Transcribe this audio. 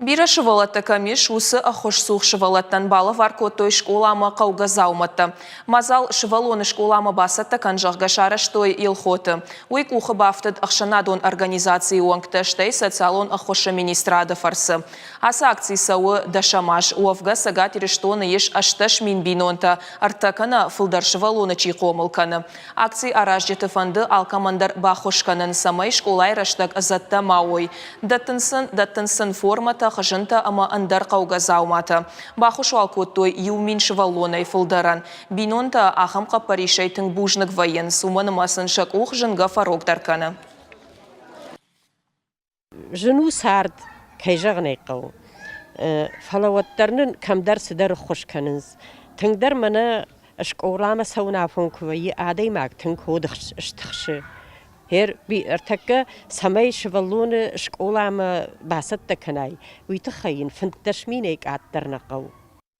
Бирӕ сывӕллӕттӕ кӕм ис, уыцы ӕххуысцух сывӕллӕттӕн балӕвар кодтой скъоламӕ хъӕугӕ дзаумӕттӕ. Мадзал сывӕллоны скъоламӕ бацӕттӕ кӕн, зӕгъгӕ, сарӕзтой Елхоты. Уый къухы бафтыд ӕхсӕнадон организацийы уӕнгтӕ, стӕй социалон ӕххуысы министрады фӕрцы. Ацы акци цӕуы дӕсӕм аз. Уӕвгӕ, Цӕгат Ирыстоны ис 18 000 бинонтӕ, ӕртӕ кӕнӕ фылдӕр сывӕллоны чи хъомыл кӕны. Акци аразджыты фӕнды алкӕмӕндӕр баххуыс кӕнын, цӕмӕй скъолайы рӕстӕг ӕдзӕттӕ ма уой. Дӕттынц сын, дӕттынц сын формӕтӕ, хызынтӕ ӕмӕ ӕндӕр хъӕугӕ дзауматӕ. Баххуыс уал кодтой 1000 сывӕллонӕй фылдӕрӕн. Бинонтӕ ахӕм хъӕппӕрисӕй тынг бузныг вӕййынц, уымӕн ӕмӕ сын сӕ къух зынгӕ фӕрогдӕр кӕны. Зын у цард, кӕй зӕгъын ӕй хъӕуы. Фӕлӕ уӕддӕр нын кӕмдӕр цыдӕр ӕххуыс кӕнынц. Тынгдӕр мӕнӕ скъоламӕ цӕуын афон куы вӕййы, адӕймаг тынг ходых стыхсы. Ӕртӕккӕ цӕмӕй сывӕллоны скъоламӕ бацӕттӕ кӕнай, уый тыххӕй йын 15 минӕй къаддӕр нӕ хъӕуы.